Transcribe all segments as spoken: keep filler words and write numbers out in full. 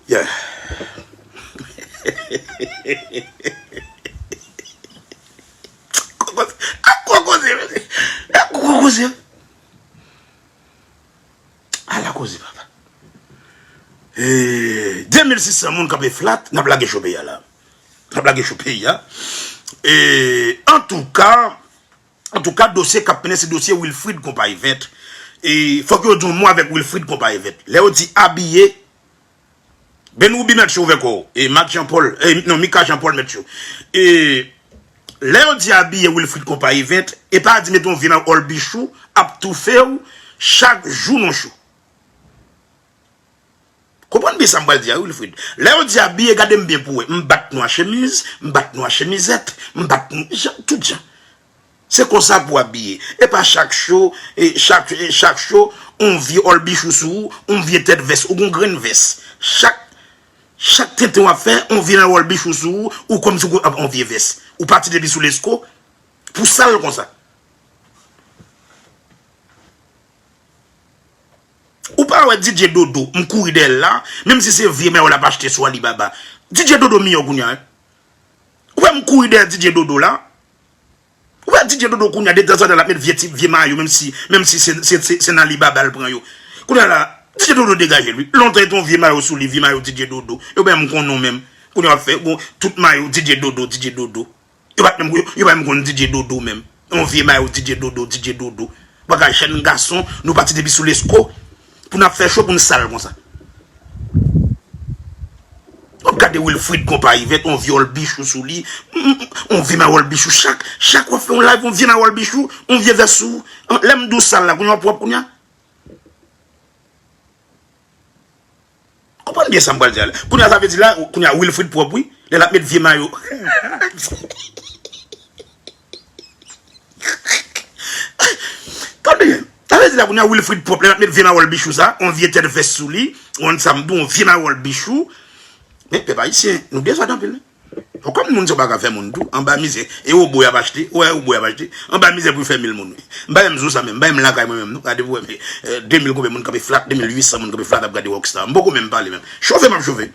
Yeah. Koko, a koko se, a koko se. Ala koze, papa. E, de mil sis san moun kanpe flat, n ap lage cho peyi a la. N ap lage cho peyi a. E, antouka, antouka, dosye k ap mennen se dosye Wilfrid Konpa Event. E, fòk yo di yon mo avèk Wilfrid Konpa Event. Lè yo di abiye, Benoubi mèt cho ouvè kò w. E Marc Jean Paul, e, non, Mika Jean Paul mèt cho. E lè yo di abiye Wilfrid Konpa Event, e pa di mete yon vye mayo All Bichou ap toufe w chak jou nan cho. Konprann byen sa m pral di a, wi, Wilfrid. Lè yo di abiye, gade m byen pou wè. M bat nou a chemiz, m bat nou a chemizèt, m bat nou jan, tout jan. Se konsa pou abiye. E pa chak cho, e chak, e chak cho, on vye All Bichou sou ou, on vye tèt vès, ou gon grenn vès. Chak, chak tenten w ap fè, on vye mayo All Bichou sou ou, ou kòmsi ou ap on vye vès. Ou pati depi sou Lesko, pou sal konsa. Ou pa wè D J Dodo, m kouri dèyè l la, menm si se vye mayo l ap achte sou Alibaba. D J Dodo miyò kounye a, wi. Ou wè m kouri dèyè D J Dodo la. Ou wè D J Dodo kounye a, detanzantan l ap met vye ti, vye mayo, menm si, menm si se, se, se, se nan Alibaba l pran yo. Kounye a la, D J Dodo degaje l, wi. Lontan li te yon vye mayo sou li, vye mayo D J Dodo. Yo bay m konnen w menm. Kounye a w ap fè, bon, tout mayo D J Dodo, D J Dodo. Yo pa t menm, yo, yo pa menm konn D J Dodo menm. Yon vye mayo D J Dodo, D J Dodo. Bagay jèn gason, nou pati depi sou Lesko. Pou n ap fè cho, pou n sal konsa. W ap gade Wilfrid Konpa Event, yon vye All Bichou sou li, m, m, yon vye mayo All Bichou. Chak, chak w ap fè yon live, yon vye mayo All Bichou, yon vye vès sou ou. Lè m di w sal la, kounye a w ap pwòp kounye a. Konprann byen sa m pral di a la. Kounye a, sa vle di la, kounye a Wilfrid pwòp, wi. Lè l ap met vye mayo. Tande byen. Sa vle di la, kounye a Wilfrid pwòp, lè l ap met vye mayo All Bichou sa, yon vye tèt vès sou li, ou konn sa m di w, yon vye mayo All Bichou. Men, pèp ayisyen, nou dezòd anpil, wi. Bon, kòm moun sa yo pa ka fè moun tou, anba mizè, e wobo y ap achte, wè wobo y ap achte, anba mizè pou fè mil moun, wi. M pa menm di w sa menm, m pa menm lakay mwen menm, non, gade pou wè, men, eh, de mil konbyen moun kanpe flat, de mil uit san moun kanpe flat ap gade Rockstar. M poko menm pale menm. Chofe m ap chofe.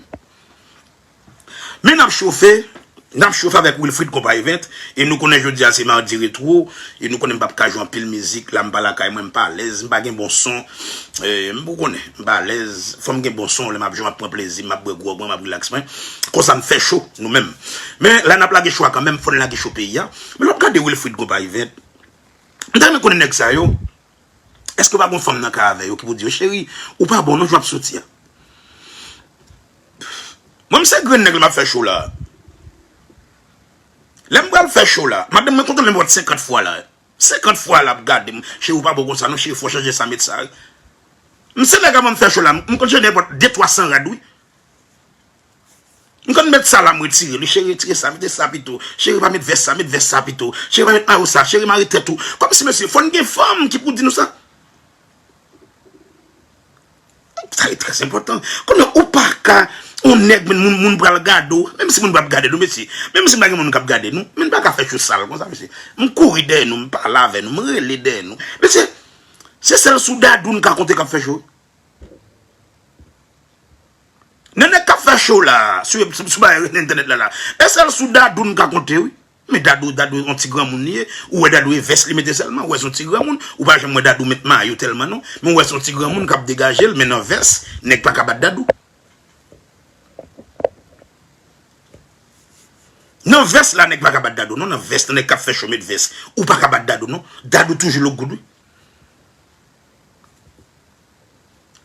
Men n ap chofe, n ap chofe avèk Wilfrid Konpa Event, e nou konnen jodi a se madi retwo, e nou konnen m p ap ka jwe anpil mizik, la m pa lakay mwen, m pa alèz, m pa gen bon son, eh, m, ou konnen, m pa alèz, fò m gen bon son, lè m ap jwe, m ap pran plezi, m ap bwè gwòg mwen, m ap rilaks mwen, konsa n fè cho, nou menm. Men, la n ap lage cho a kanmenm, fò n lage cho peyi a. Men lè w ap gade Wilfrid Konpa Event, m ta renmen konnen nèg sa yo, èske pa gon fanm nan kay avè yo ki pou di yo, cheri, ou pa bon non, jan w ap soti a. Mwen, m se grenn nèg la m ap fè cho la. Lè m pral fè cho la, madanm mwen kontan lè m wòt senkant fwa la. Senkant fwa l ap gade m, cheri, ou pa bon konsa non, cheri, fò w chanje sa, met sa. M se nèg la m fè cho la, m konn chanje nenpòt de twa san rad, wi. M konn met sa la, m retire li. Cheri, retire sa, mete sa pito. Cheri, pa met vès sa, met vès sa pito. Cheri, pa met mayo sa. Cheri, mare tèt ou. Kòmsi, mesye, fò n gen fanm ki pou di nou sa. Sa e trè enpòtan. Kounye a, ou pa ka, yon nèg, moun, moun pral gade w. Menm si moun p ap gade nou, mesye. Menm si m pa gen moun k ap gade nou, men n pa ka fè cho sal konsa, mesye. M kouri dèyè nou, m pale avè nou, m rele dèyè nou. Mesye, se sèl sou Dadou n ka konte k ap fè cho. Nan nèg k ap fè cho la, sou, sou, sou bay entènèt la la. E sèl sou Dadou n ka konte, wi. Men Dadou, Dadou yon ti granmoun li ye. Ou wè Dadou e vès li mete sèlman, ou wè se yon ti granmoun. Ou pa janm wè Dadou met mayo tèlman non. Men ou wè se yon ti granmoun k ap degaje l, men nan vès, nèg pa ka bat Dadou. Nan vès la, nèg pa ka bat Dadou non. Nan vès, nan nèg k ap fè cho met vès. Ou pa ka bat Dadou non. Dadou toujou look good, wi.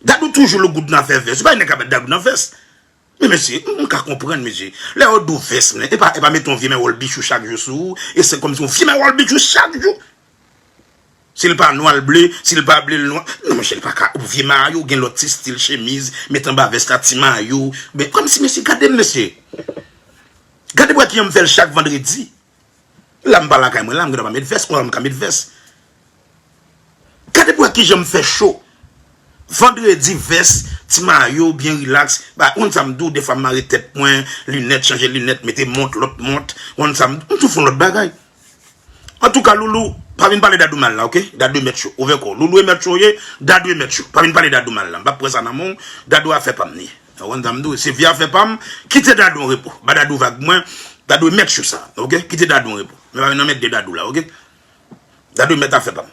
Dadou toujou look good nan afè vès. Ou pa wè nèg ka bat Dadou nan vès. Men mesye, m, m ka konprann, mesye. Lè yo di w vès, men, e pa, e pa mete yon vye mayo All Bichou chak jou sou ou, e se kòmsi yon vye mayo All Bichou chak jou. Si l pa nwa, l ble, si l pa ble, l nwa. Non, monchè, l pa ka, yon vye mayo, gen lòt ti stil chemiz, met anba vès la, ti mayo. Men, kòmsi, mesye, gade m, mesye. Gade pou wè kijan m fè l chak vandredi. La m pa lakay mwen la, m gendwa pa met vès, konsa m ka met vès. Gade pou wè kijan m fè cho. Vandredi, vès, ti mayo, byen rilaks. Ba, ou konn sa m di w, defwa m mare tèt mwen, linèt, chanje linèt, mete mont, lòt mont. Ou konn sa m, m tou fè yon lòt bagay. Antouka, Loulou, pa vin pale Dadou mal la, oke? Dadou e mèt cho, ouvè kò w. Loulou e mèt cho ye, Dadou e mèt cho. Pa vin pale Dadou mal la. M p ap pran sa nan men w, Dadou afè pa m li ye. Ou konn sa m di w, se vye afè pa m. Kite Dadou an repo. Ba Dadou vag mwen. Dadou e mèt cho sa. Ok? Kite Dadou an repo. Men pa vin anmède Dadou la, ok? Dadou e mèt afè pa m.